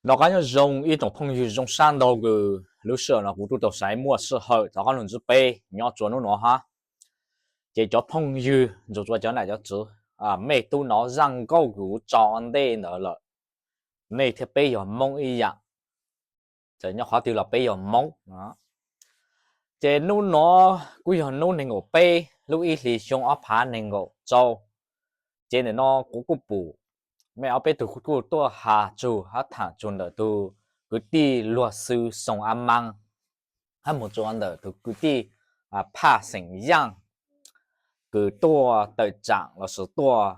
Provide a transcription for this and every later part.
Noj qab nyob zoo ib tsoom phooj ywg zoo sab ntau kws lub sij hawm no kuv tub tau xaiv muaj sij hawm thov qab lug ntsib peb nyob tsua hnub nuav hab. Ces cov phooj ywg ntsuag tsua cov nam cov txwv, mej tub nov zaaj nkauj kws kuv tso ua ntej ntawd lawm, nej thiab peb yog Moob ib yaam, txawm nyob qhov twg los peb yog Moob. Ces hnub nuav kuj yog hnub neeg nkaum peb lub ib hlis xyoo ob phav neeg nkaum rau. Ces ntawm no kuv kuj pum mej ob peb tug kuj tuaj has tsug hab thaam tsug ntawm tug kwv tij luag xwv Xoo A Maa, hab moog tsua ntawm tug kwv tij Phaj xeem Yaaj, kws tuaj tawm tsaam lossis tuaj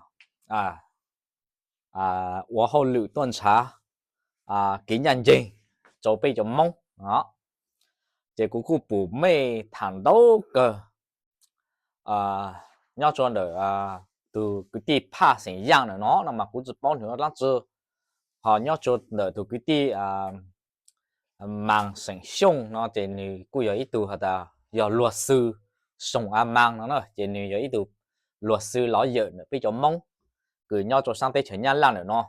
ua hauj lwm tuaj nrhav kev ncaj nceeg rau peb cov Moob. Ces kuv kuj pum mej thaam ntau kawg nyob tsua ntawm tug kwv tij Phaj xeem Yaaj ntawm no no mas kuv tsi paub nwg ua dlaab tsi, ho nyob tsua ntawm tug kwv tij Maas xeem Xyooj no ces nwg kuj yog ib tug has tas yog luag xwv Xoo A Maa no na, ces nwg yog ib tug luag xwv lov yawm ntawm peb cov Moob kws nyob tsua saab teb chaws Nyab Laaj ntawm no.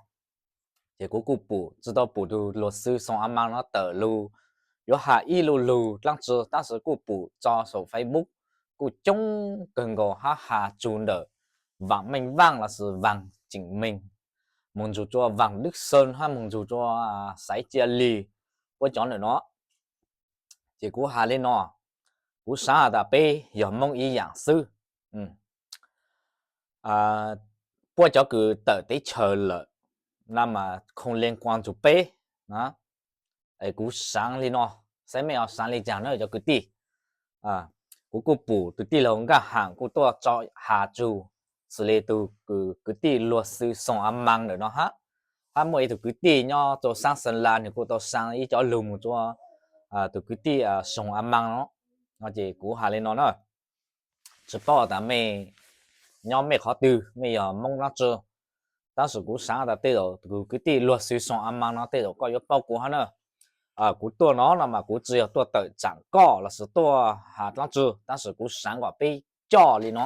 Ces kuv kuj pum tsi tau pum tug luag xwv Xoo A Maa no tawm lug yuav has ib lu lug dlaab tsi, tab sis kuj pum tso saum Facebook kuj coob kawg nkaus hab has tsug ntawm Vaam Meej Vaaj lossis Vaas Tseem Meeg, moog ntsug tsua Vaas Dwb Xeej hab moog ntsug tsua Xaiv Cia Lis, puab cov ntawm no. Ces kuv has le no, kuv xaav has tas peb yog Moob ib yaam xwb. Puab cov kws tawm teb chaws lawm na mas không liên quan ntsuag peb. Kuv xaav le no, saib mej ho xaav le caag na cov kwv tij. Kuv kuj pum tug tij laug Nkaj Haam kuj tuaj tso has tsug xws le tug kwv tij luag xwv Xoo A Maa ntawm no hab. Hab muaj ib tug kwv tij nyob tsua saab Xeem Las nwg kuj tau xaav ib cov lug moog tsua tug kwv tij Xoo A Maa no. No ces kuv has le no na, tsi paub tas mej nyob mej qhov twg, mej yog Moob dlaab tsi, tab sis kuv xaav tas tej zaum tug kwv tij luag xwv Xoo A Maa no tej zaum koj yuav paub kuv hab na. Kuv tuaj no no mas kuv tsi yog tuaj tawm tsaam koj lossis tuaj has dlaab tsi, tab sis kuv xaav kom peb coj le no.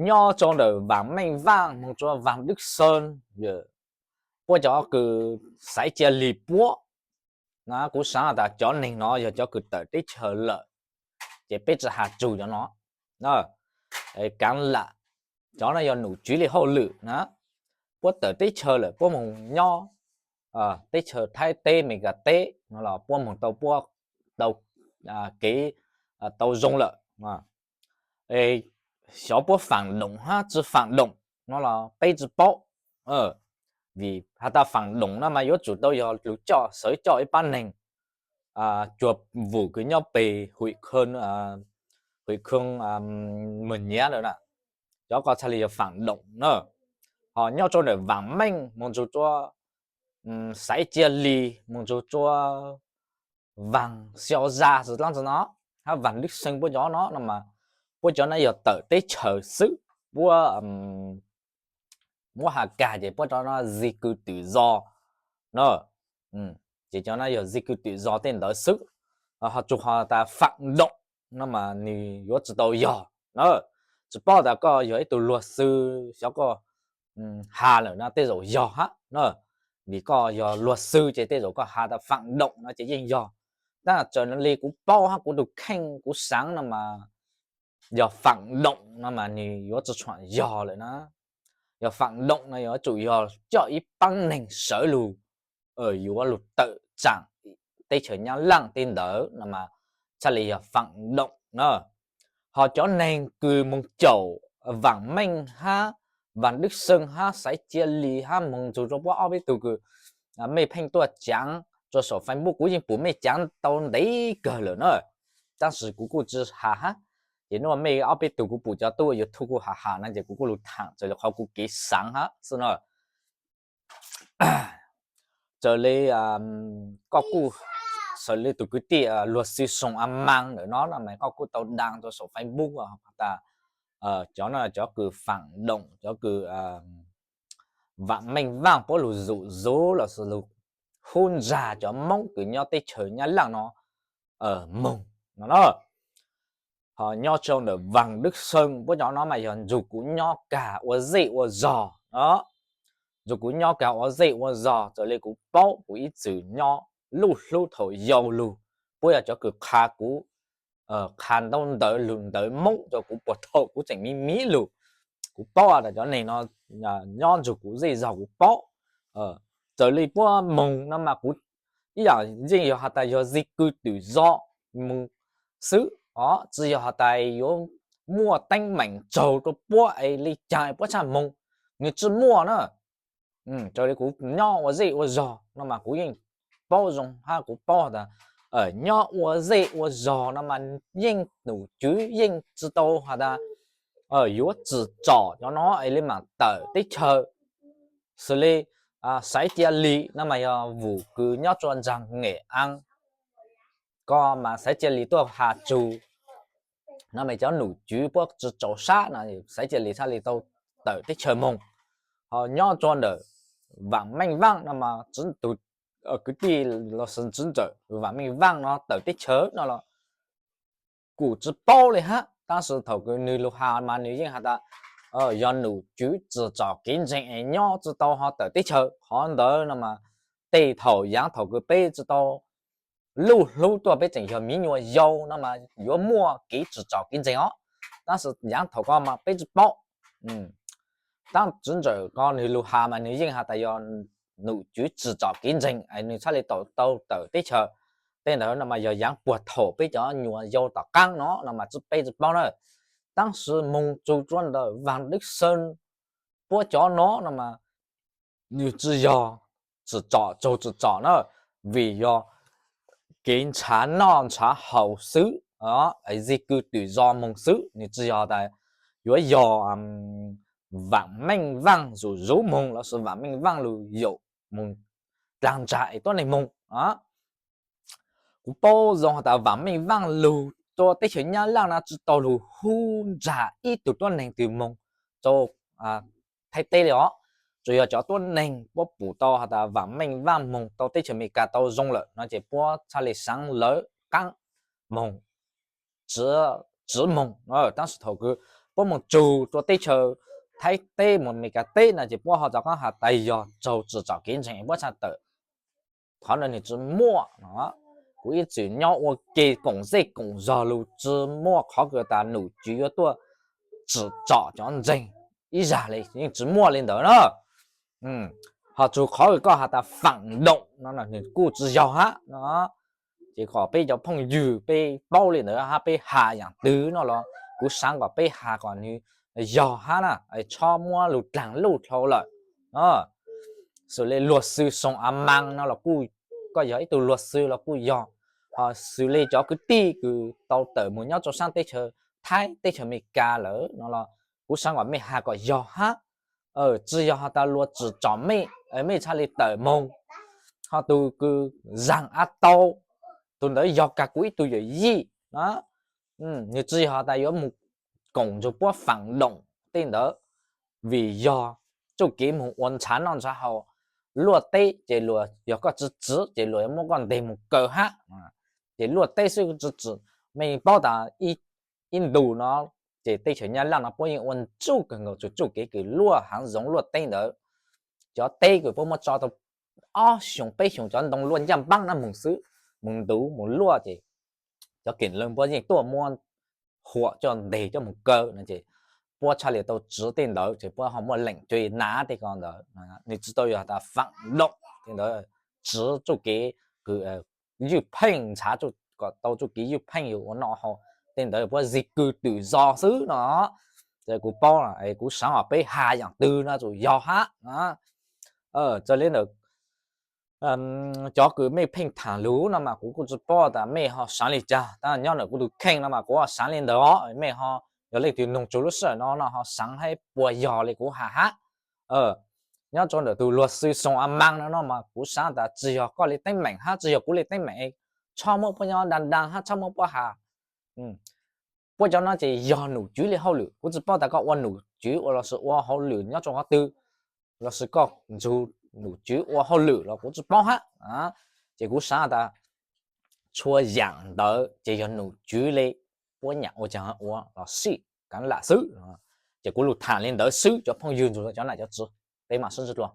Nyob tsua ntawm Vaam Meej Vaaj moog tsua Vaas Dwb Xeej, puab cov kws Xaiv Cia Lis puab, kuv xaav tas cov neeg no yog cov kws tawm teb chaws lawm, ces peb tsi has tsug cov no. Kaav Lam, cov no yog num tswv li hauj lwm na, puab tawm teb chaws lawm puab moog nyob teb chaws Thaib teb, Amelikas teb no los puab moog tau puab tau kev tau zoo lawm. Xyov puab faam doom hab tsi faam doom no los peb tsi paub. Vim has tas faam doom no mas yuav tsum tau yog lug coj, sawv coj ib pab neeg cuag vum kws nyob peg Huim Khoo, Huim Khoo Mws Nyiav lawm na, cov ko txhaj li yog faam doom na. Ho nyob tsua ntawm Vaam Meej moog ntsug tsua Xaiv Cia Lis, moog ntsug tsua Vaas Xio Zas tsi dlaab tsi no, hab Vaas Dwb Xeej puab cov no no mas puab cov no yog tawm teb chaws xwb, puab muab has kag ces puab cov no di cư tự do na. Ces cov no yog di cư tự do tej ntawd xwb. Ho tsuas ho tas faam doom no mas nwg yuav tsi tau yog na. Tsi paub tas koj yog ib tug luag xwv, xyov koj has lawm no tej zaum yog hab na. Vim koj yog luag xwv ces tej zaum koj has tas faam doom no ces yeej yog. Tab txawm li kuv paub hab kuv tug kheej kuv xaav no mas yog faam doom no mas nwg yuav tsi tshua yog lawm na. Yog faam doom no yuav tsum yog coj ib paab neeg sawv lug yuav lug tawm tsaam teb chaws Nyab Laaj tej ntawd no mas txhaj li yog faam doom na. Ho cov neeg kws moog caum Vaam Meej hab Vaas Dwb Xeej hab Xaiv Cia Lis hab moog ntsug rua puab ob peb tug kws mej pheej tuaj caav rua saum Facebook, kuv yeej pum mej caav tau ntev kawg lawm na, tab sis kuv kuj tsi has hab. Ces nub mej ob peb tug kuv pum cov tub ua YouTube kuj has has na ces kuv kuj lug thaam raws li qhov kuv kev xaav hab xwb na. Raws li koj kuj, raws li tug kwv tij luag xwv Xoo A Maa ntawm no no mas koj kuj tau đăng rua saum Facebook has tas cov no cov kws faam doom, cov kws Vaam Meej Vaaj puab lug zuj zus lossis lug hub ntsag cov Moob kws nyob teb chaws Nyab Laaj no moog no na. Ho nyob tsua ntawm Vaas Dwb Xeej puab cov no mas yog nrug kuv nyob kag ua zej ua zog no. nrog kuv nyob kag ua zej ua zog, raws li kuv paub kuv ib txwm nyob luj hlub thaum yau lug, puab yog cov kws qha kuv, qha ntaub ntawv lug ntawv Moob rua kuv puag thaum kuv tseem miv miv lug. Kuv paub tas cov neeg no nyob nrug kuv zej zog kuv paub. Raws li puab moog no mas kuv ib yaam yeej yog has tas yog di cư tự do moog xwb os, tsi yog has tas yuav muaj teeb meem tsaug rua puab es li caag puab tshaj moog, nwg tsi muaj na. Raws li kuv nyob ua zej ua zog no mas kuv yeej paub zoo hab kuv paub has tas nyob ua zej ua zog no mas yeej num cwv yeej tsi tau has tas yuav tsim txom cov no es li maam tawm teb chaws. Xws li Xaiv Cia Li no mas yog vum kws nyob rua nraag Nghệ An ko mas Xaiv Cia Li tuaj has tsug no mas cov num cwv puab tsi tsaus sab no Xaiv Cia Li txhaj li tau tawm teb chaws moog. Ho nyob rua ntawm Vam Meej Vaaj no mas tug kwv tij los sis txiv ntxawm Vam Meej Vaaj no tawm teb chaws no los kuj tsi paub li hab, tab sis thaum kws nwg lug has mas nwg yeej has tas yog num cwv tsim txom kev ntseeg es nyob tsi tau ho tawm teb chaws. Qhov ntawd no mas tej thaum yaav thaum kws peb tsi tau luj hlub tuaj peb tseem yog miv nyuas yau no mas yuav muaj kev tsim txom kev ntseeg os, tab sis yaav thaum ko mas peb tsi paub. Tab txiv ntxawm ko nwg lug has mas nwg yeej has tas yog num cwv tsim txom kev ntseeg es nwg txhaj li tau tawm teb chaws. Tej ntawd no mas yog yaav puag thaum peb cov nyuas yau tom qaab no no mas tsi peb tsi paub na. Tab sis moog tsug rua ntawm Vam Dub Xeeb puab cov no no mas nwg tsi yog tsim txom tsaug tsim txom na, vim yog kev nrhav noj nrhav haus xwb, di cư tự do moog xwb, nwg tsi yog tas yuav yog Vam Meej Vaaj zuj zus moog los sis Vam Meej Vaaj lug yaum moog dlaag nraag es tuab neeg moog. Kuv paub zoo has tas Vam Meej Vaaj lug rua teb chaws Nyab Laj no tsi tau lug hub nraag ib tug tuab neeg twg moog rua Thaib teb li os. Tsuas yog cov tuab neeg puab pum tau has tas Vam Meej Vaaj moog tau teb chaws Amelikas tau zoo lawm no ces puab txhaj li saav lawv qaab moog, tsiv moog. Tab sis thaum kws puab moog tsug rua teb chaws Thaib teb moog Amelikas teb no ces puab ho rov qaab has tas yog tsaug tsim txom kev ntseeg puab txhaj tawm. Qhov no nwg tsi muaj no. Kuv ib txwm nyob ua ke koom zej koom zog lug tsi muaj qhov kws tas num cwv yuav tuaj tsim txom cov ntseeg ib zag li, yeej tsi muaj li ntawd na. Ho tsuas qhov kws koj has tas phản động no nwg kuj tsi yog hab no. Ces kom peb cov phooj ywg peb paub li ntawd hab peb has yaam twg no los kuv saav kom peb has kom nwg yog hab na, txhob muab lug dlaag luj dhau lawm. Xws li luật sư Sùng A Mang no los kuj, koj yog ib tug luật sư los kuj yog, ho xws li cov kwv tij kws tau tawm moog nyob rua saab teb chaws Thaib teb chaws Amelikas lawm no los kuv saav kom mej has kom yog hab. Tsi yog has tas luag tsim txom mej, mej txhaj li tawm moog. Ho tug kws Zàng A Tau, tug ntawd yog kag kuv ib tug yawm yij, nwg tsi yog has tas yuav moog koom nrug puab phản động tej ntawd, vim yog txuj kev moog ua nrhav noj nrhav haus luaj teb ces luag, yog koj tsi tsiv ces luag yuav muab koj nteg moog kaw hab. Ces luaj teb xwb tsi tsim, mej paub tas ib ntus no ces teb chaws Nyab Laj no puab yeej ua ntsuj kawg nkaus txug txuj kev kws luaj haav zoov luaj teb ntawd. Cov teb kws puab muab tso tau ob xyoos peb xyoos cov ntoo luaj ncaj npaab na moog xwb, moog ntuv moog luaj ces cov kiểm lâm puab yeej tuaj muab huam coj nteg coj moog kaw no ces puab txhaj li tau tsiv tej ntawd ces puab ho muaj lệnh truy nã tej ko ntawd. Nwg tsi tau yog tas phản động tej ntawd, tsiv txuj kev kws ywj pheej nrhav kom tau txuj kev ywj pheej yug ua noj haus tej ntawd puab di cư tự do xwb no. Ces kuv paub, kuv saav kom peb has yaam twg no tsuas yog hab. Raws li ntawm cov kws mej pheej thaam lug no mas kuv kuj tsi paub tas mej ho saav li cas, tab nyob ntawm kuv tug kheej no mas kuv ho saav li ntawd os. Mej ho yog leej twg noog txug lub sij hawm no no ho saav hab puas yog li kuv has hab. Nyob rua ntawm tug luật sư Sùng A Mang no no mas kuv saav tas tsi yog koj li teeb meem hab tsi yog kuv li teeb meem, txhob muab puab nyob da da hab txhob muab puab has. Puab cov no ces yog num cwv li hauj lwm, kuv tsi paub tas koj ua num cwv ua los sis ua hauj lwm nyob rua qhov twg, los sis koj nrug num cwv ua hauj lwm los kuv tsi paub hab. Ces kuv saav tas txhua yaam ntawd ces yog num cwv li, puab nyam ua caag ua los sij kav lam xwb. Ces kuv lug thaam li ntawd xwb cov phooj ywg nrug cov nam cov txiv, peb maam sib ntsib dlua.